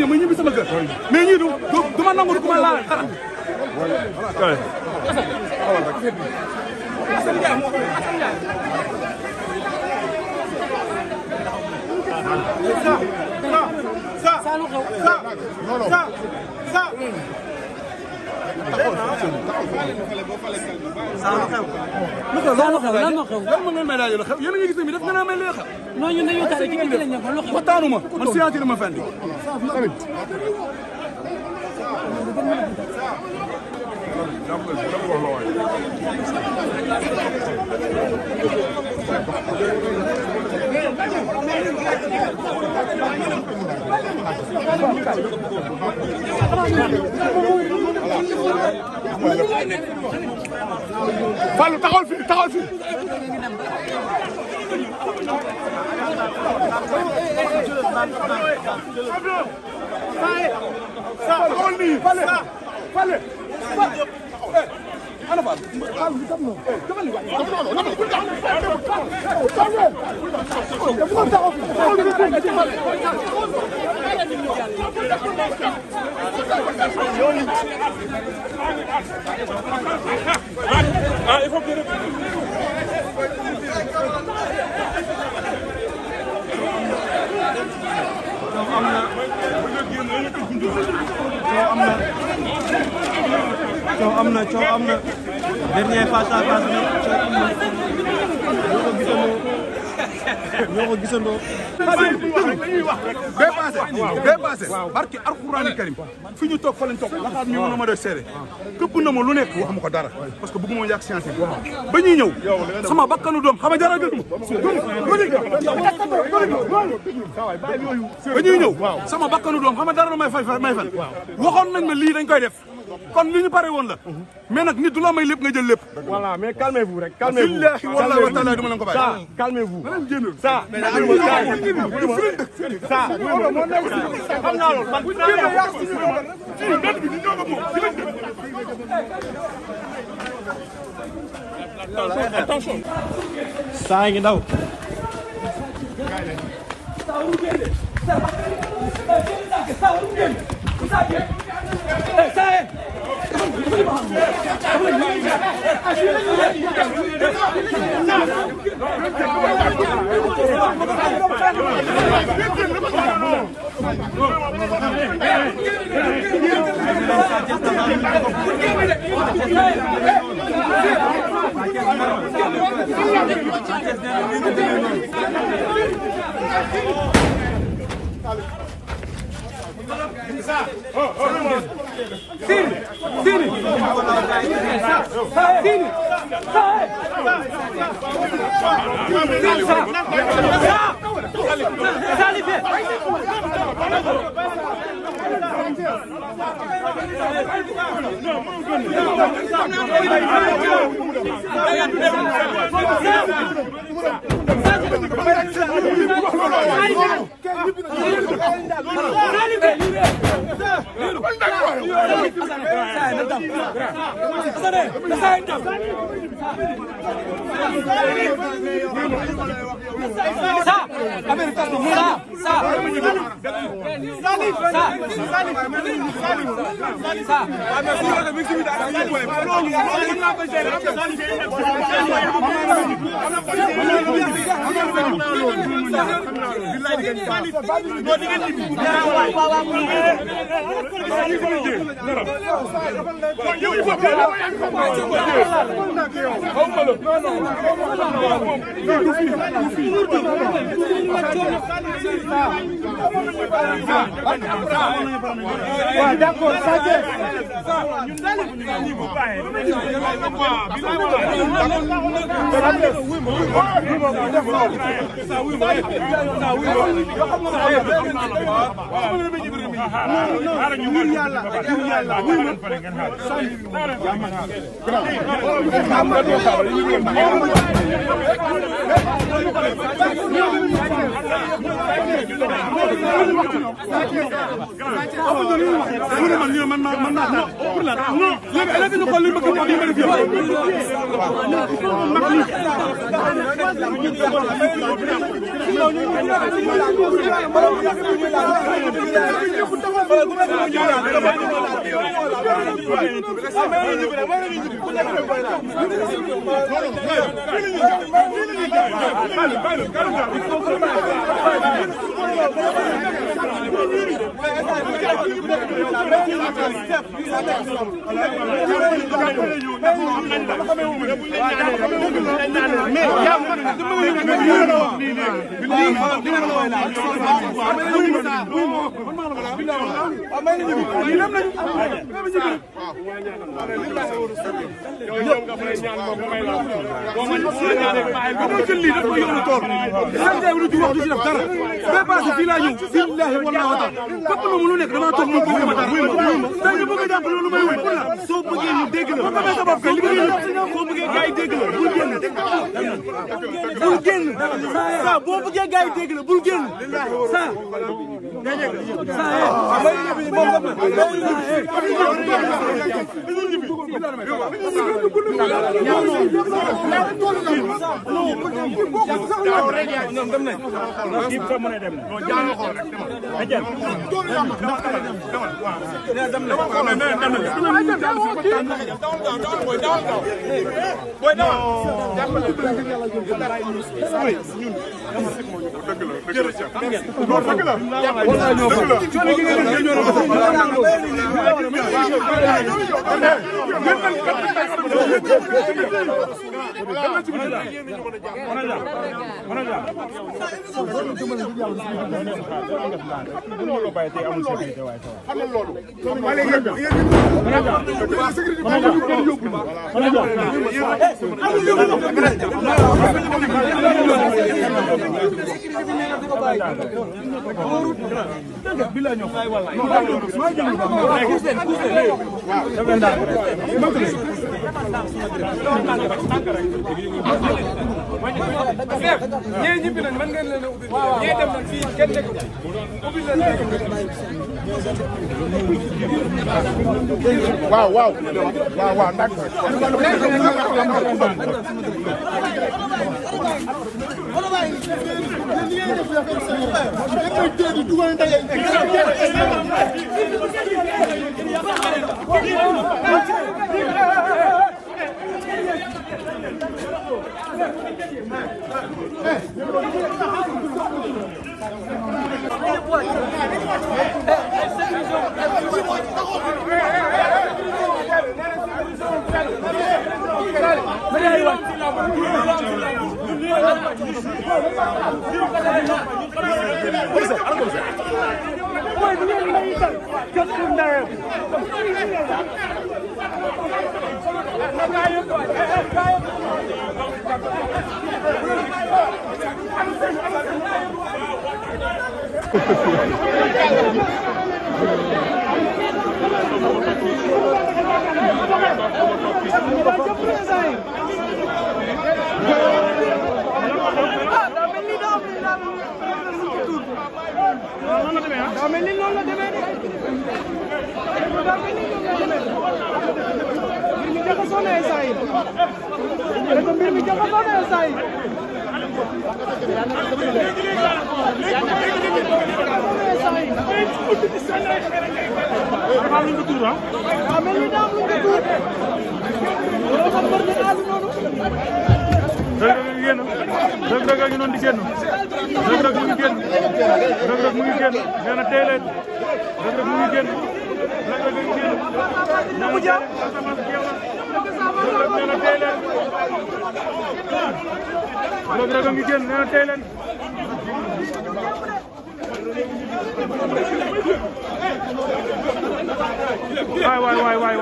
ma ñibbi sama kër mais ñii du ma nangu du ma laal xanaa. yéen a ngi gis ne mi def nga naa mel ni xew. non ñun dañoo tardé ci kii bi lañ nekkoon loxo. waxtaanu ma man signature ma fenn. Fallou taxawal fii taxawal fii. taxawal nii Fallou Fallou. ana Fall Fall bi tam na defal ni waay il faut que coow am na dernier face à face bi coow am na ñoo ko gisandoo. bee passé barki alxuraani karim fi ñu toog fa lañ toog laxaat ñu mën a ma def seede këpp na ma lu nekk wax ma ko dara parce que bëgguma yàq science bi ba ñuy ñëw sama bakkanu doom xam nga dara gënuma ba ñuy ñëw sama bakkanu doom xam nga dara may fan waxoon nañ ma lii dañ koy def kon li ñu pare woon la mais nag nit du la may lépp nga jël lépp. voilà mais calmez-vous rek calmez-vous. billahi wallahi wa taala du ma leen ko bàyyi. ça calmez-vous. ça xam naa loolu man. attention. saa ngi daw. waaw waaw waaw nag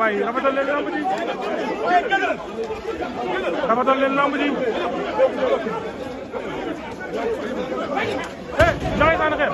waay rafetal leen lamb ji eh jaay tan xeer